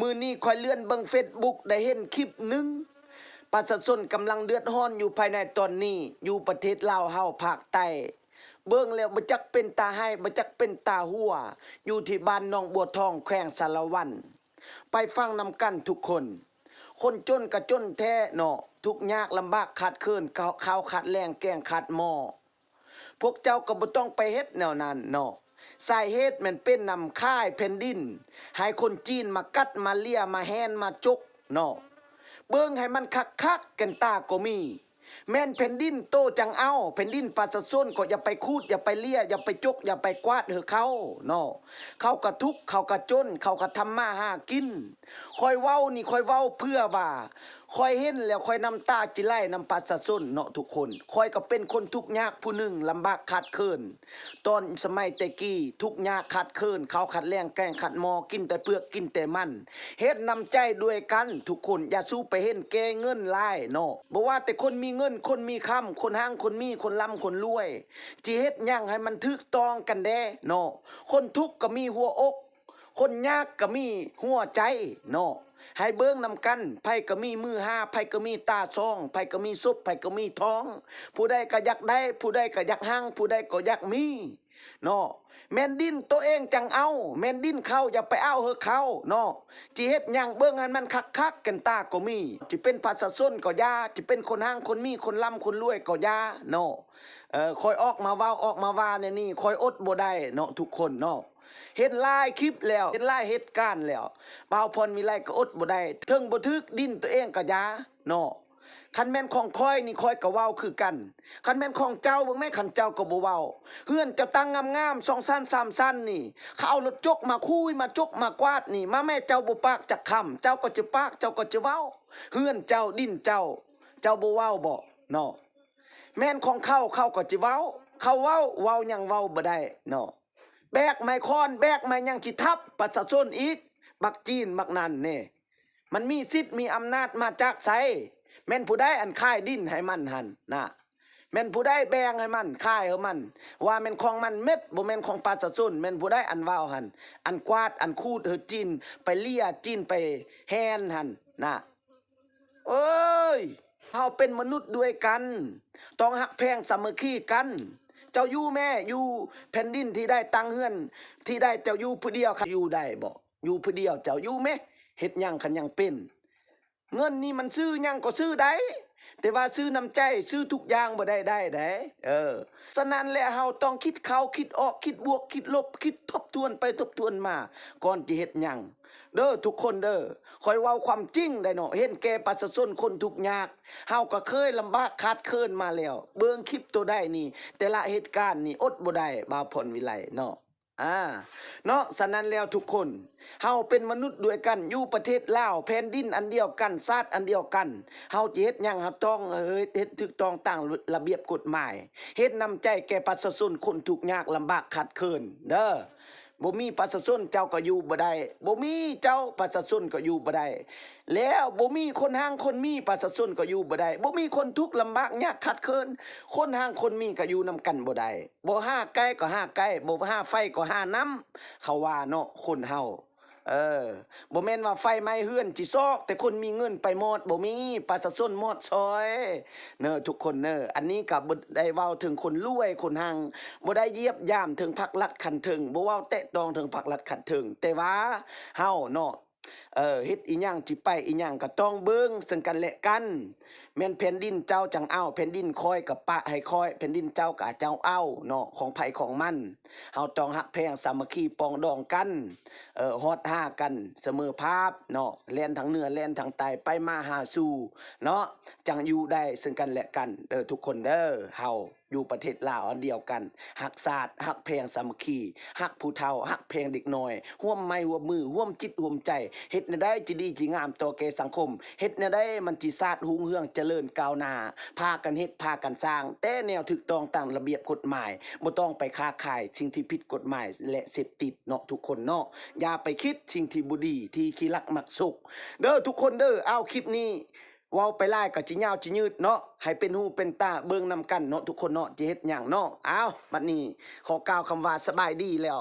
ມື້ນີ້ຂ້ອຍເລື່ອນເບິ່ງເຟສບຸກ ໄດ້ເຫັນຄລິບໜຶ່ງ ປະຊາຊົນກຳລັງເດືອດຮ້ອນຢູ່ພາຍໃນຕອນນີ້ ຢູ່ປະເທດລາວເຮົາພາກໃຕ້ ເບິ່ງແລ້ວບໍ່ຈັກເປັນຕາໄຫ້ ບໍ່ຈັກເປັນຕາຫົວ ຢູ່ທີ່ບ້ານໜອງບົວທອງ ແຂວງສາລະວັນ. ໄປຟັງນຳກັນທຸກຄົນ. ຄົນຈົນກໍຈົນແທ້ເນາະ, ທຸກຍາກລຳບາກຂາດເຂີນ, ເຂົ້າຂາດແລງ, ແກງຂາດໝໍ້. ພວກເຈົ້າກໍບໍ່ຕ້ອງໄປເຮັດແນວນັ້ນເນາະ. ສາເຫດແມ່ນເປັນນຳຂາຍແຜ່ນດິນ ໃຫ້ຄົນຈີນມາກັດມາເລຍມາແຮ່ນມາຈົກເນາະ. ເບິ່ງໃຫ້ມັນຄັກໆ ກັນຕາກໍມີ. ແມ່ນແຜ່ນດິນໂຕຈັ່ງເອົາ, ແຜ່ນດິນປະຊາຊົນກໍຢ່າໄປຂູດ, ຢ່າໄປເລຍ, ຢ່າໄປຈົກ, ຢ່າໄປກວາດໃຫ້ເຂົາເນາະ. ເຂົາກໍທຸກ, ເຂົາກໍຈົນ, ເຂົາກໍທຳມາຫາກິນ. ຂ້ອຍເວົ້ານີ້ ຂ້ອຍເວົ້າເພື່ອວ່າ ຂ້ອຍເຫັນແລ້ວຂ້ອຍນ້ຳຕາຈິໄຫຼນຳປະຊາຊົນເນາະທຸກຄົນ. ຂ້ອຍກໍເປັນຄົນທຸກຍາກຜູ້ໜຶ່ງ, ລຳບາກຂາດເຂີນ. ຕອນສະໄໝແຕ່ກີ້ ທຸກຍາກຂາດເຂີນ, ເຂົ້າຂາດແລງ, ແກງຂາດໝໍ້, ກິນແຕ່ເປືອກ, ກິນແຕ່ມັນ. ເຮັດນ້ຳໃຈດ້ວຍກັນທຸກຄົນ, ຢ່າສູ່ໄປເຫັນແກ່ເງິນຫຼາຍເນາະ. ບໍ່ວ່າແຕ່ຄົນມີເງິນ, ຄົນມີຄຳ, ຄົນຮັ່ງ, ຄົນມີ, ຄົນລ່ຳ, ຄົນລວຍ, ຊິເຮັດຫຍັງໃຫ້ມັນຖືກຕ້ອງກັນແດ່ເນາະ. ຄົນທຸກກໍມີຫົວອົກ, ຄົນຍາກກໍມີຫົວໃຈເນາະ. ໃຫ້ເບິ່ງນຳກັນ, ໃຜກໍມີມືຫ້າ, ໃຜກໍມີຕາສອງ, ໃຜກໍມີສົບ, ໃຜກໍມີທອງ. ຜູ້ໃດກໍຢາກໄດ້, ຜູ້ໃດກໍຢາກຮັ່ງ, ຜູ້ໃດກໍຢາກມີເນາະ. ແມ່ນດິນໂຕເອງຈັ່ງເອົາ, ແມ່ນດິນເຂົາຢ່າໄປເອົາໃຫ້ເຂົາເນາະ. ຊິເຮັດຫຍັງເບິ່ງໃຫ້ມັນຄັກໆ ກັນຕາກໍມີ. ຊິເປັນປະຊາຊົນກໍຢ່າ, ຊິເປັນຄົນຮັ່ງ, ຄົນມີ, ຄົນລ່ຳ, ຄົນລວຍກໍຢ່າເນາະ. ເອີ ຂ້ອຍອອກມາເວົ້າ, ອອກມາວ່າແນວນີ້, ຂ້ອຍອົດບໍ່ໄດ້ເນາະ ທຸກຄົນເນາະ. ເຫັນຫຼາຍຄລິບແລ້ວ, ເຫັນຫຼາຍເຫດການແລ້ວ, ບ່າວພອນວິໄລກໍອົດບໍ່ໄດ້. ເຖິງບໍ່ຖືກດິນຕົວເອງກໍຢ່າເນາະ. ຄັນແມ່ນຂອງຂ້ອຍນີ້ ຂ້ອຍກໍເວົ້າຄືກັນ. ຄັນແມ່ນຂອງເຈົ້າ, ເບິ່ງແມ້ ຄັນເຈົ້າກໍບໍ່ເວົ້າ. ເຮືອນເຈົ້າຕັ້ງງາມໆ ສອງຊັ້ນສາມຊັ້ນນີ້, ເຂົາເອົາລົດຈົກມາຂຸຍ, ມາຈົກ, ມາກວາດນີ້, ມາແມ້ ເຈົ້າບໍ່ປາກຈັກຄຳ, ເຈົ້າກໍຈະປາກ, ເຈົ້າກໍຈະເວົ້າ. ເຮືອນເຈົ້າ, ດິນເຈົ້າ, ເຈົ້າບໍ່ເວົ້າບໍເນາະ? ແມ່ນຂອງເຂົາ, ເຂົາກໍຈະເວົ້າ. ເຂົາເວົ້າ, ເວົ້າຫຍັງເວົ້າບໍ່ໄດ້ເນາະ. ແບກໄມ້ຄ້ອນ, ແບກໄມ້ຫຍັງຊິທັບປະຊາຊົນອີກ. ບັກຈີນບັກນັ້ນເນ ມັນມີສິດມີອຳນາດມາຈາກໃສ? ແມ່ນຜູ້ໃດອັນຂາຍດິນໃຫ້ມັນຫັ້ນນະ? ແມ່ນຜູ້ໃດແບ່ງໃຫ້ມັນ, ຂາຍໃຫ້ມັນ? ວ່າແມ່ນຂອງມັນເໝິດ, ບໍ່ແມ່ນຂອງປະຊາຊົນ. ແມ່ນຜູ້ໃດອັນເວົ້າຫັ້ນ, ອັນກວາດ, ອັນຂູດໃຫ້ຈີນໄປເລຍ, ຈີນໄປແຮ່ນຫັ້ນນະ? ເອີຍ ເຮົາເປັນມະນຸດດ້ວຍກັນ, ຕ້ອງຮັກແພງສາມັກຄີກັນ. ເຈົ້າຢູ່ແມ້ ຢູ່ແຜ່ນດິນທີ່ໃດ, ຕັ້ງເຮືອນທີ່ໃດ, ເຈົ້າຢູ່ຜູ້ດຽວ, ຢູ່ໄດ້ບໍ່? ຢູ່ຜູ້ດຽວ ເຈົ້າຢູ່ແມ້. ເຮັດຫຍັງຄັນຍັງເປັນ? ເງິນນີ້ມັນຊື້ຫຍັງກໍຊື້ໄດ້, ແຕ່ວ່າຊື້ນ້ຳໃຈ, ຊື້ທຸກຢ່າງບໍ່ໄດ້ໄດ້ເດ້. ເອີ ສະນັ້ນແຫຼະ ເຮົາຕ້ອງຄິດເຂົ້າຄິດອອກ, ຄິດບວກຄິດລົບ, ຄິດທົບທວນໄປທົບທວນມາ ກ່ອນຈະເຮັດຫຍັງ. ເດີ ທຸກຄົນເດີ, ຂ້ອຍເວົ້າຄວາມຈິງໄດ໋ເນາະ, ເຫັນແກ່ປະຊາຊົນຄົນທຸກຍາກ. ເຮົາກໍເຄີຍລຳບາກຂາດເຂີນມາແລ້ວ. ເບິ່ງຄລິບໂຕໃດນີ້, ແຕ່ລະເຫດການນີ້ອົດບໍ່ໄດ້, ບ່າວພອນວິໄລເນາະ. ອາ ເນາະ, ສະນັ້ນແລ້ວທຸກຄົນ, ເຮົາເປັນມະນຸດດ້ວຍກັນ, ຢູ່ປະເທດລາວ, ແຜ່ນດິນອັນດຽວກັນ, ຊາດອັນດຽວກັນ. ເຮົາຈະເຮັດຫຍັງ, ເຮົາຕ້ອງ ເອີ ເຮັດ ເຮັດຖືກຕ້ອງຕາມລະບຽບກົດໝາຍ, ເຮັດນ້ຳໃຈແກ່ປະຊາຊົນຄົນທຸກຍາກລຳບາກຂາດເຂີນເດີ. ບໍ່ມີປະຊາຊົນເຈົ້າກໍຢູ່ບໍ່ໄດ້, ບໍ່ມີເຈົ້າປະຊາຊົນກໍຢູ່ບໍ່ໄດ້. ແລ້ວບໍ່ມີຄົນຮັ່ງຄົນມີ, ປະຊາຊົນກໍຢູ່ບໍ່ໄດ້. ບໍ່ມີຄົນທຸກລຳບາກຍາກຂາດເຂີນ, ຄົນຮັ່ງຄົນມີກໍຢູ່ນຳກັນບໍ່ໄດ້. ບໍ່ຫາໃກ້ກໍຫາໄກ້, ບໍ່ຫາໄຟກໍຫານ້ຳ, ເຂົາວ່າເນາະ ຄົນເຮົາ. ເອີ ບໍ່ແມ່ນວ່າໄຟໄໝ້ເຮືອນຊິຊອກ, ແຕ່ຄົນມີເງິນໄປມອດ, ບໍ່ມີ, ປະຊາຊົນມອດຊ່ອຍເນີ ທຸກຄົນເນີ. ອັນນີ້ກໍບໍ່ໄດ້ເວົ້າເຖິງຄົນລວຍຄົນຮັ່ງ, ບໍ່ໄດ້ຢຽບຢາມເຖິງພັກລັດຂັ້ນເທິງ, ບໍ່ເວົ້າແຕະຕ້ອງເຖິງພັກລັດຂັ້ນເທິງ, ແຕ່ວ່າເຮົາເນາະ ເອີ ເຮັດອີ່ຫຍັງ ຊິໄປອີ່ຫຍັງ ກໍຕ້ອງເບິ່ງເຊິ່ງກັນແລະກັນ. ແມ່ນແຜ່ນດິນເຈົ້າຈັ່ງເອົາ, ແຜ່ນດິນຂ້ອຍກໍປະໃຫ້ຂ້ອຍ, ແຜ່ນດິນເຈົ້າກໍເຈົ້າເອົາເນາະ, ຂອງໃຜຂອງມັນ. ເຮົາຕ້ອງຮັກແພງສາມັກຄີປອງດອງກັນ, ເອີ ຮອດຫາກັນສະເໝີພາບເນາະ, ແລ່ນທາງເໜືອ ແລ່ນທາງໃຕ້, ໄປມາຫາສູ່ເນາະ, ຈັ່ງຢູ່ໄດ້ເຊິ່ງກັນແລະກັນເດີ ທຸກຄົນເດີ. ເຮົາ ຢູ່ປະເທດລາວອັນດຽວກັນ, ຮັກຊາດ, ຮັກແພງສາມັກຄີ, ຮັກຜູ້ເຖົ້າ, ຮັກແພງເດັກນ້ອຍ, ຮ່ວມໄມ້ຮ່ວມມື, ຮ່ວມຈິດຮ່ວມໃຈ, ເຮັດແນວໃດຈິດີຈິງາມຕໍ່ແກ່ສັງຄົມ, ເຮັດແນວໃດມັນຈິຊາດຮຸ່ງເຮືອງຈະເລີນກ້າວໜ້າ, ພາກັນເຮັດ, ພາກັນສ້າງແຕ່ແນວຖືກຕ້ອງຕາມລະບຽບກົດໝາຍ, ບໍ່ຕ້ອງໄປຄ້າຂາຍສິ່ງທີ່ຜິດກົດໝາຍ ແລະ ເສບຕິດເນາະ ທຸກຄົນເນາະ. ຢ່າໄປຄິດສິ່ງທີ່ບໍ່ດີ, ທີ່ຂີ້ລັກມັກສົກເດີ ທຸກຄົນເດີ. ເອົາ ຄລິບນີ້ ເວົ້າໄປຫຼາຍກໍຈິຍາວຈິຍືດເນາະ, ໃຫ້ເປັນຫູເປັນຕາເບິ່ງນຳກັນເນາະ ທຸກຄົນເນາະ, ຈະເຮັດຫຍັງເນາະ. ເອົາ ບັດນີ້ຂໍກ່າວຄຳວ່າສະບາຍດີແລ້ວ.